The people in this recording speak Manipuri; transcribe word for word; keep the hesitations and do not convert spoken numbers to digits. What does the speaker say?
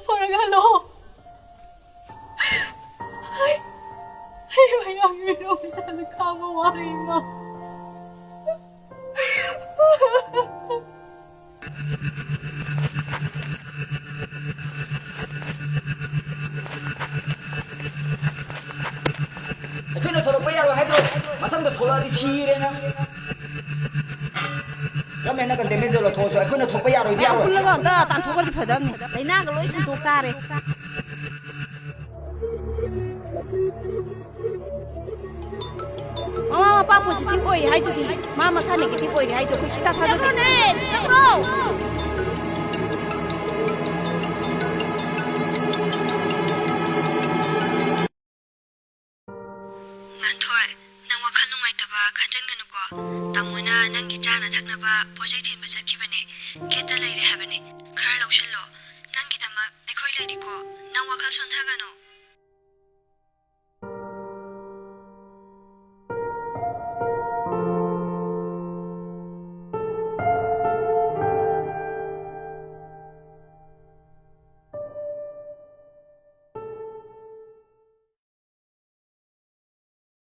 ꯐꯔꯒ ꯍꯜꯂꯛꯑꯣ꯫ ꯑꯩ, ꯑꯩ ꯃꯌꯥꯝꯒꯤ ꯃꯤꯔꯣꯜ ꯃꯆꯥꯗ ꯈꯥꯡꯕ ꯋꯥꯔꯦ, ꯏꯃꯥ꯫ ꯑꯩꯈꯣꯏꯅ ꯊꯣꯛꯂꯛꯄ ꯌꯥꯔꯣꯏ ꯍꯥꯏꯗ꯭ꯔꯣ? ꯃꯊꯪꯗ ꯊꯣꯛꯂꯛꯑꯗꯤ ꯁꯤꯔꯦ ꯅꯪ꯫ ꯒꯃꯦꯟꯅ ꯀꯟꯇꯦꯟꯃꯦꯟ ꯖꯣꯟ ꯂꯧꯊꯣꯛꯑꯁꯨ ꯑꯩꯈꯣꯏꯅ ꯊꯣꯛꯄ ꯌꯥꯔꯣꯏꯗꯤ ꯃꯌꯥꯝ ꯌꯥꯔꯣꯏ꯫ ꯄꯨꯜꯂꯒ ꯑꯝꯇ ꯇꯥꯟꯊꯣꯛꯈ꯭ꯔꯗꯤ ꯐꯗꯝꯅꯤ꯫ ꯂꯩꯅꯥꯒ ꯂꯣꯏ ꯁꯟꯗꯣꯛ ꯇꯥꯔꯦ꯫ ꯃꯃꯥ ꯃꯄꯥ ꯄꯣꯖꯤꯇꯤꯚ ꯑꯣꯏ ꯍꯥꯏꯗꯨꯗꯤ, ꯃꯥ ꯃꯁꯥ ꯅꯦꯒꯦꯇꯤꯚ ꯑꯣꯏꯔꯦ ꯍꯥꯏꯗꯣ ꯑꯩꯈꯣꯏ ꯁꯨꯡꯊꯥ ꯊꯥꯖꯗꯦ꯫ ꯁꯤꯖꯈ꯭ꯔꯣꯅꯦ, ꯁꯤꯖꯈ꯭ꯔꯣ꯫ ꯉꯥꯟꯊꯣꯏ, ꯅꯪ ꯋꯥꯈꯜ ꯅꯨꯡꯉꯥꯏꯇꯕ ꯈꯟꯖꯟꯒꯅꯨꯀꯣ꯫ ꯇꯥꯃꯣꯅ ꯅꯪꯒꯤ ꯆꯥꯅ ꯊꯛꯅꯕ ꯄꯣꯠ ꯆꯩ ꯊꯤꯟꯕ ꯆꯠꯈꯤꯕ꯫